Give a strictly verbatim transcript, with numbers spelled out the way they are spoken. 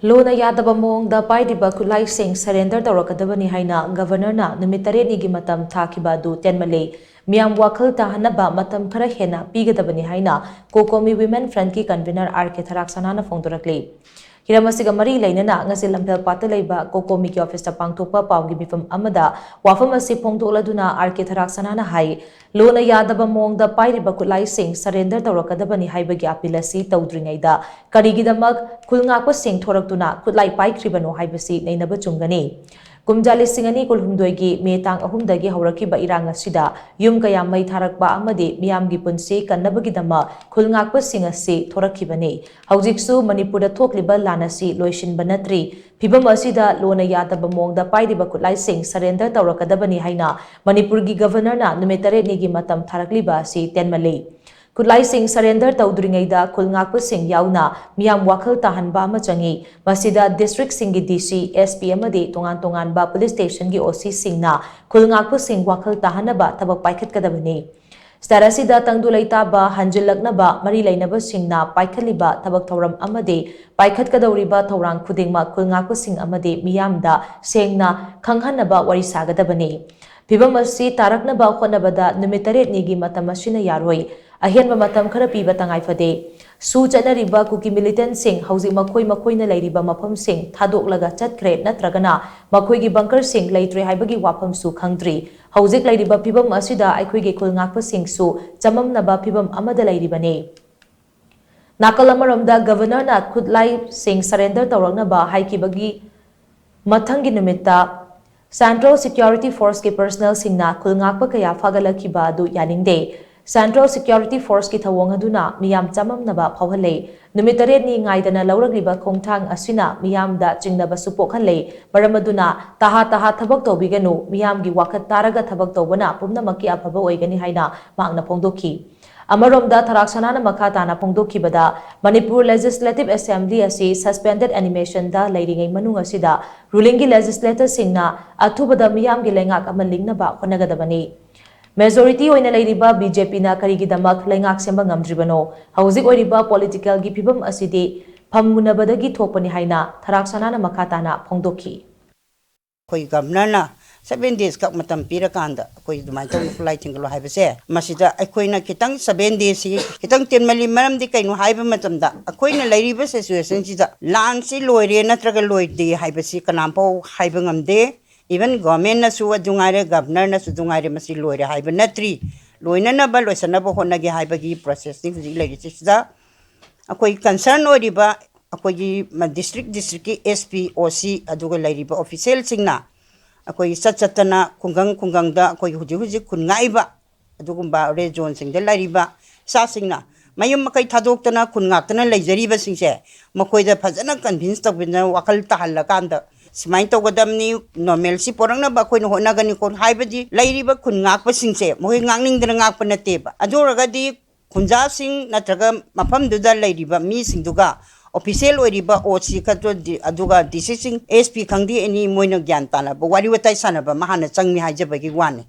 ꯂꯣꯅ ꯌꯥꯗꯕ ꯃꯑꯣꯡꯗ ꯄꯥꯏꯔꯤꯕ ꯈꯨꯠꯂꯥꯏꯁꯤꯡ surrender ꯇꯧꯔꯛꯀꯗꯕꯅꯤ ꯍꯥꯏꯅ Governor ꯅ ꯅꯨꯃꯤꯠ ꯇꯔꯦꯠꯅꯤꯒꯤ ꯃꯇꯝ ꯊꯥꯈꯤꯕ ꯑꯗꯨ ꯇꯦꯟꯃꯜꯂꯤ꯫ ꯃꯤꯌꯥꯝ ꯋꯥꯈꯜ ꯇꯥꯍꯟꯅꯕ ꯃꯇꯝ ꯈꯔ ꯍꯦꯟꯅ ꯄꯤꯒꯗꯕꯅꯤ ꯍꯥꯏꯅ COCOMI Women Front ꯀꯤ convener R K ꯊꯔꯥꯛꯁꯅꯥꯅ ꯐꯣꯡꯗꯣꯔꯛꯂꯤ꯫ ꯍꯤꯔꯝ ꯑꯁꯤꯒ ꯃꯔꯤ ꯂꯩꯅꯅ ꯉꯁꯤ ꯂꯝꯐꯦꯜꯄꯥꯠꯇ ꯂꯩꯕ COCOMI ꯒꯤ office ꯇ ꯄꯥꯡꯊꯣꯛꯄ ꯄꯥꯎꯒꯤ ꯃꯤꯐꯝ ꯑꯃꯗ ꯋꯥꯐꯝ ꯑꯁꯤ ꯐꯣꯡꯗꯣꯛꯂꯗꯨꯅ R K ꯊꯔꯥꯛꯁꯅꯥꯅ ꯍꯥꯏ, ꯂꯣꯅ ꯌꯥꯗꯕ ꯃꯑꯣꯡꯗ ꯄꯥꯏꯔꯤꯕ ꯈꯨꯠꯂꯥꯏꯁꯤꯡ surrender ꯇꯧꯔꯛꯀꯗꯕꯅꯤ ꯍꯥꯏꯕꯒꯤ appeal ꯑꯁꯤ ꯇꯧꯗ꯭ꯔꯤꯉꯩꯗ ꯀꯔꯤꯒꯤꯗꯃꯛ ꯈꯨꯜ ꯉꯥꯛꯄꯁꯤꯡ ꯊꯣꯔꯛꯇꯨꯅ ꯈꯨꯠꯂꯥꯏ ꯄꯥꯏꯈ꯭ꯔꯤꯕꯅꯣ ꯍꯥꯏꯕꯁꯤ ꯅꯩꯅꯕ ꯆꯨꯝꯒꯅꯤ꯫ ꯀꯨꯝꯖꯥ ꯂꯤꯁꯤꯡ ꯑꯅꯤ ꯀꯨꯟꯍꯨꯝꯗꯣꯏꯒꯤ ꯃꯦ ꯇꯥꯡ ꯑꯍꯨꯝꯗꯒꯤ ꯍꯧꯔꯛꯈꯤꯕ ꯏꯔꯥꯡ ꯑꯁꯤꯗ ꯌꯨꯝ ꯀꯌꯥ ꯃꯩ ꯊꯥꯔꯛꯄ ꯑꯃꯗꯤ ꯃꯤꯌꯥꯝꯒꯤ ꯄꯨꯟꯁꯤ ꯀꯟꯅꯕꯒꯤꯗꯃꯛ ꯈꯨꯜ ꯉꯥꯛꯄꯁꯤꯡ ꯑꯁꯤ ꯊꯣꯔꯛꯈꯤꯕꯅꯤ꯫ ꯍꯧꯖꯤꯛꯁꯨ ꯃꯅꯤꯄꯨꯔꯗ ꯊꯣꯛꯂꯤꯕ ꯂꯥꯟ ꯑꯁꯤ ꯂꯣꯏꯁꯤꯟꯕ ꯅꯠꯇ꯭ꯔꯤ꯫ ꯐꯤꯚꯝ ꯑꯁꯤꯗ ꯂꯣꯅ ꯌꯥꯗꯕ ꯃꯑꯣꯡꯗ ꯄꯥꯏꯔꯤꯕ ꯈꯨꯠꯂꯥꯏꯁꯤꯡ surrender ꯇꯧꯔꯛꯀꯗꯕꯅꯤ ꯍꯥꯏꯅ ꯃꯅꯤꯄꯨꯔꯒꯤ Governor ꯅ ꯅꯨꯃꯤꯠ ꯇꯔꯦꯠꯅꯤꯒꯤ ꯃꯇꯝ ꯊꯥꯔꯛꯂꯤꯕ ꯑꯁꯤ ꯇꯦꯟꯃꯜꯂꯤ꯫ ꯈꯨꯠꯂꯥꯏꯁꯤꯡ surrender ꯇꯧꯗ꯭ꯔꯤꯉꯩꯗ ꯈꯨꯜ ꯉꯥꯛꯄꯁꯤꯡ ꯌꯥꯎꯅ ꯃꯤꯌꯥꯝ ꯋꯥꯈꯜ ꯇꯥꯍꯟꯕ ꯑꯃ ꯆꯪꯏ꯫ ꯃꯁꯤꯗ district ꯁꯤꯡꯒꯤ D C, S P ꯑꯃꯗꯤ ꯇꯣꯉꯥꯟ ꯇꯣꯉꯥꯟꯕ police station ꯒꯤ O C ꯁꯤꯡꯅ ꯈꯨꯜ ꯉꯥꯛꯄꯁꯤꯡ ꯋꯥꯈꯜ ꯇꯥꯍꯟꯅꯕ ꯊꯕꯛ ꯄꯥꯏꯈꯠꯀꯗꯕꯅꯤ꯫ State ꯑꯁꯤꯗ ꯇꯪꯗꯨ ꯂꯩꯇꯥꯕ ꯍꯟꯖꯤꯜꯂꯛꯅꯕ ꯃꯔꯤ ꯂꯩꯅꯕꯁꯤꯡꯅ ꯄꯥꯏꯈꯠꯂꯤꯕ ꯊꯕꯛ ꯊꯧꯔꯝ ꯑꯃꯗꯤ ꯄꯥꯏꯈꯠꯀꯗꯧꯔꯤꯕ ꯊꯧꯔꯥꯡ ꯈꯨꯗꯤꯡꯃꯛ ꯈꯨꯜ ꯉꯥꯛꯄꯁꯤꯡ ꯑꯃꯗꯤ ꯃꯤꯌꯥꯝꯗ ꯁꯦꯡꯅ ꯈꯪꯍꯟꯅꯕ ꯋꯥꯔꯤ ꯁꯥꯒꯗꯕꯅꯤ꯫ ꯐꯤꯚꯝ ꯑꯁꯤ ꯇꯥꯔꯛꯅꯕ ꯍꯣꯠꯅꯕꯗ ꯅꯨꯃꯤꯠ ꯇꯔꯦꯠꯅꯤꯒꯤ ꯃꯇꯝ ꯑꯁꯤꯅ ꯌꯥꯔꯣꯏ꯫ ꯑꯍꯦꯟꯕ ꯃꯇꯝ ꯈꯔ ꯄꯤꯕ ꯇꯉꯥꯏ ꯐꯗꯦ꯫ ꯁꯨ ꯆꯠꯅꯔꯤꯕ ꯀꯨꯀꯤ militant ꯁꯤꯡ ꯍꯧꯖꯤꯛ ꯃꯈꯣꯏ ꯃꯈꯣꯏꯅ ꯂꯩꯔꯤꯕ ꯃꯐꯝꯁꯤꯡ ꯊꯥꯗꯣꯛꯂꯒ ꯆꯠꯈ꯭ꯔꯦ ꯅꯠꯇ꯭ꯔꯒꯅ ꯃꯈꯣꯏꯒꯤ bunker ꯁꯤꯡ ꯂꯩꯇ꯭ꯔꯦ ꯍꯥꯏꯕꯒꯤ ꯋꯥꯐꯝꯁꯨ ꯈꯪꯗ꯭ꯔꯤ꯫ ꯍꯧꯖꯤꯛ ꯂꯩꯔꯤꯕ ꯐꯤꯚꯝ ꯑꯁꯤꯗ ꯑꯩꯈꯣꯏꯒꯤ ꯈꯨꯜ ꯉꯥꯛꯄꯁꯤꯡꯁꯨ ꯆꯃꯝꯅꯕ ꯐꯤꯚꯝ ꯑꯃꯗ ꯂꯩꯔꯤꯕꯅꯤ꯫ ꯅꯥꯀꯜ ꯑꯃꯔꯣꯝꯗ Governor ꯅ ꯈꯨꯠꯂꯥꯏꯁꯤꯡ surrender ꯇꯧꯔꯛꯅꯕ ꯍꯥꯏꯈꯤꯕꯒꯤ ꯃꯊꯪꯒꯤ ꯅꯨꯃꯤꯠꯇ Central Security Force ꯀꯤ personnel ꯁꯤꯡꯅ ꯈꯨꯜ ꯉꯥꯛꯄ ꯀꯌꯥ ꯐꯥꯒꯠꯂꯛꯈꯤꯕ ꯑꯗꯨ ꯌꯥꯅꯤꯡꯗꯦ꯫ Central Security Force ꯀꯤ ꯊꯧꯑꯣꯡ ꯑꯗꯨꯅ ꯃꯤꯌꯥꯝ ꯆꯃꯝꯅꯕ ꯐꯥꯎꯍꯜꯂꯦ꯫ ꯅꯨꯃꯤꯠ ꯇꯔꯦꯠꯅꯤ ꯉꯥꯏꯗꯅ ꯂꯧꯔꯛꯂꯤꯕ ꯈꯣꯡꯊꯥꯡ ꯑꯁꯤꯅ ꯃꯤꯌꯥꯝꯗ ꯆꯤꯡꯅꯕꯁꯨ ꯄꯣꯛꯍꯜꯂꯦ꯫ ꯃꯔꯝ ꯑꯗꯨꯅ ꯇꯍꯥ ꯇꯍꯥ ꯊꯕꯛ ꯇꯧꯕꯤꯒꯅꯨ, ꯃꯤꯌꯥꯝꯒꯤ ꯋꯥꯈꯜ ꯇꯥꯔꯒ ꯊꯕꯛ ꯇꯧꯕꯅ ꯄꯨꯝꯅꯃꯛꯀꯤ ꯑꯐꯕ ꯑꯣꯏꯒꯅꯤ ꯍꯥꯏꯅ ꯃꯍꯥꯛꯅ ꯐꯣꯡꯗꯣꯛꯈꯤ꯫ ꯑꯃꯔꯣꯝꯗ ꯊꯔꯥꯛꯁꯅꯥꯅ ꯃꯈꯥ ꯇꯥꯅ ꯐꯣꯡꯗꯣꯛꯈꯤꯕꯗ, ꯃꯅꯤꯄꯨꯔ Legislative Assembly ꯑꯁꯤ suspended animation ꯗ ꯂꯩꯔꯤꯉꯩ ꯃꯅꯨꯡ ꯑꯁꯤꯗ ruling ꯒꯤ legislator ꯁꯤꯡꯅ ꯑꯊꯨꯕꯗ ꯃꯤꯌꯥꯝꯒꯤ ꯂꯩꯉꯥꯛ ꯑꯃ ꯂꯤꯡꯅꯕ ꯍꯣꯠꯅꯒꯗꯕꯅꯤ꯫ Majority ꯑꯣꯏꯅ ꯂꯩꯔꯤꯕ B J P ꯅ ꯀꯔꯤꯒꯤꯗꯃꯛ ꯂꯩꯉꯥꯛ ꯁꯦꯝꯕ ꯉꯝꯗ꯭ꯔꯤꯕꯅꯣ? ꯍꯧꯖꯤꯛ ꯑꯣꯏꯔꯤꯕ political ꯒꯤ ꯐꯤꯚꯝ ꯑꯁꯤꯗꯤ ꯐꯝꯃꯨꯟꯅꯕꯗꯒꯤ ꯊꯣꯛꯄꯅꯤ ꯍꯥꯏꯅ ꯊꯔꯥꯛ ꯁꯅꯥꯅ ꯃꯈꯥ ꯇꯥꯅ ꯐꯣꯡꯗꯣꯛꯈꯤ꯫ ꯑꯩꯈꯣꯏ ꯒꯚꯔꯅꯔꯅ ꯁꯚꯦꯟ ꯗꯦꯖ ꯈꯛ ꯃꯇꯝ ꯄꯤꯔꯀꯥꯟꯗ ꯑꯩꯈꯣꯏ ꯑꯗꯨꯃꯥꯏꯅ ꯇꯧꯅ ꯈꯨꯠꯂꯥꯏ ꯊꯤꯡꯒꯠꯂꯣ ꯍꯥꯏꯕꯁꯦ, ꯃꯁꯤꯗ ꯑꯩꯈꯣꯏꯅ ꯈꯤꯇꯪ ꯁꯚꯦꯟ ꯗꯦꯖꯁꯤ ꯈꯤꯇꯪ ꯇꯦꯟꯃꯜꯂꯤ꯫ ꯃꯔꯝꯗꯤ ꯀꯩꯅꯣ ꯍꯥꯏꯕ ꯃꯇꯝꯗ, ꯑꯩꯈꯣꯏꯅ ꯂꯩꯔꯤꯕ ꯁꯤꯆꯨꯋꯦꯁꯟꯁꯤꯗ ꯂꯥꯟꯁꯤ ꯂꯣꯏꯔꯦ ꯅꯠꯇ꯭ꯔꯒ ꯂꯣꯏꯗꯦ ꯍꯥꯏꯕꯁꯤ ꯀꯅꯥꯝꯐꯥꯎ ꯍꯥꯏꯕ ꯉꯝꯗꯦ꯫ ꯏꯚꯟ ꯒꯣꯔꯃꯦꯟꯅꯁꯨ ꯑꯗꯨ ꯉꯥꯏꯔꯦ, ꯒꯚꯔꯅꯔꯅꯁꯨ ꯑꯗꯨ ꯉꯥꯏꯔꯦ, ꯃꯁꯤ ꯂꯣꯏꯔꯦ ꯍꯥꯏꯕ ꯅꯠꯇ꯭ꯔꯤ꯫ ꯂꯣꯏꯅꯅꯕ, ꯂꯣꯏꯁꯟꯅꯕ ꯍꯣꯠꯅꯒꯦ ꯍꯥꯏꯕꯒꯤ ꯄ꯭ꯔꯣꯁꯦꯁꯅꯤ ꯍꯧꯖꯤꯛ ꯂꯩꯔꯤꯁꯤꯗ꯫ ꯑꯩꯈꯣꯏ ꯀꯟꯁꯔꯟ ꯑꯣꯏꯔꯤꯕ ꯑꯩꯈꯣꯏꯒꯤ ꯗꯤꯁꯇ꯭ꯔꯤꯛ ꯗꯤꯁꯇ꯭ꯔꯤꯛꯀꯤ ꯑꯦꯁ ꯄꯤ, ꯑꯣ ꯁꯤ, ꯑꯗꯨꯒ ꯂꯩꯔꯤꯕ ꯑꯣꯐꯤꯁꯦꯜꯁꯤꯡꯅ ꯑꯩꯈꯣꯏ ꯆꯠ ꯆꯠꯇꯅ ꯈꯨꯡꯒꯪ ꯈꯨꯡꯒꯪꯗ ꯑꯩꯈꯣꯏꯒꯤ ꯍꯧꯖꯤꯛ ꯍꯧꯖꯤꯛ ꯈꯨꯟ ꯉꯥꯛꯏꯕ ꯑꯗꯨꯒꯨꯝꯕ ꯔꯦꯗ ꯖꯣꯟꯁꯤꯡꯗ ꯂꯩꯔꯤꯕ ꯏꯆꯥꯁꯤꯡꯅ ꯃꯌꯨꯝ ꯃꯀꯩ ꯊꯥꯗꯣꯛꯇꯅ ꯈꯨꯟ ꯉꯥꯛꯇꯅ ꯂꯩꯖꯔꯤꯕꯁꯤꯡꯁꯦ, ꯃꯈꯣꯏꯗ ꯐꯖꯅ ꯀꯟꯚꯤꯟꯁ ꯇꯧꯕꯤꯗꯅ ꯋꯥꯈꯜ ꯇꯥꯍꯜꯂꯀꯥꯟꯗ ꯁꯨꯃꯥꯏꯅ ꯇꯧꯒꯗꯕꯅꯤ, ꯅꯣꯔꯃꯦꯜꯁꯤ ꯄꯣꯔꯛꯅꯕ ꯑꯩꯈꯣꯏꯅ ꯍꯣꯠꯅꯒꯅꯤꯀꯣ ꯍꯥꯏꯕꯗꯤ ꯂꯩꯔꯤꯕ ꯈꯨꯟ ꯉꯥꯛꯄꯁꯤꯡꯁꯦ ꯃꯈꯣꯏ ꯉꯥꯡꯅꯤꯡꯗꯅ ꯉꯥꯛꯄ ꯅꯠꯇꯦꯕ꯫ ꯑꯗꯨ ꯑꯣꯏꯔꯒꯗꯤ ꯈꯨꯟꯖꯥꯁꯤꯡ ꯅꯠꯇ꯭ꯔꯒ ꯃꯐꯝꯗꯨꯗ ꯂꯩꯔꯤꯕ ꯃꯤꯁꯤꯡꯗꯨꯒ ꯑꯣꯐꯤꯁꯦꯜ ꯑꯣꯏꯔꯤꯕ ꯑꯣ ꯁꯤ ꯈꯛꯇ, ꯑꯗꯨꯒ ꯗꯤ ꯁꯤꯁꯤꯡ, ꯑꯦꯁ ꯄꯤ ꯈꯪꯗꯦ, ꯑꯦꯅꯤ, ꯃꯣꯏꯅ ꯒ꯭ꯌꯥꯟ ꯇꯥꯅꯕ ꯋꯥꯔꯤ ꯋꯥꯇꯥꯏ ꯁꯥꯟꯅꯕ ꯑꯃ ꯍꯥꯟꯅ ꯆꯪꯉꯤ ꯍꯥꯏꯖꯕꯒꯤ ꯋꯥꯅꯤ꯫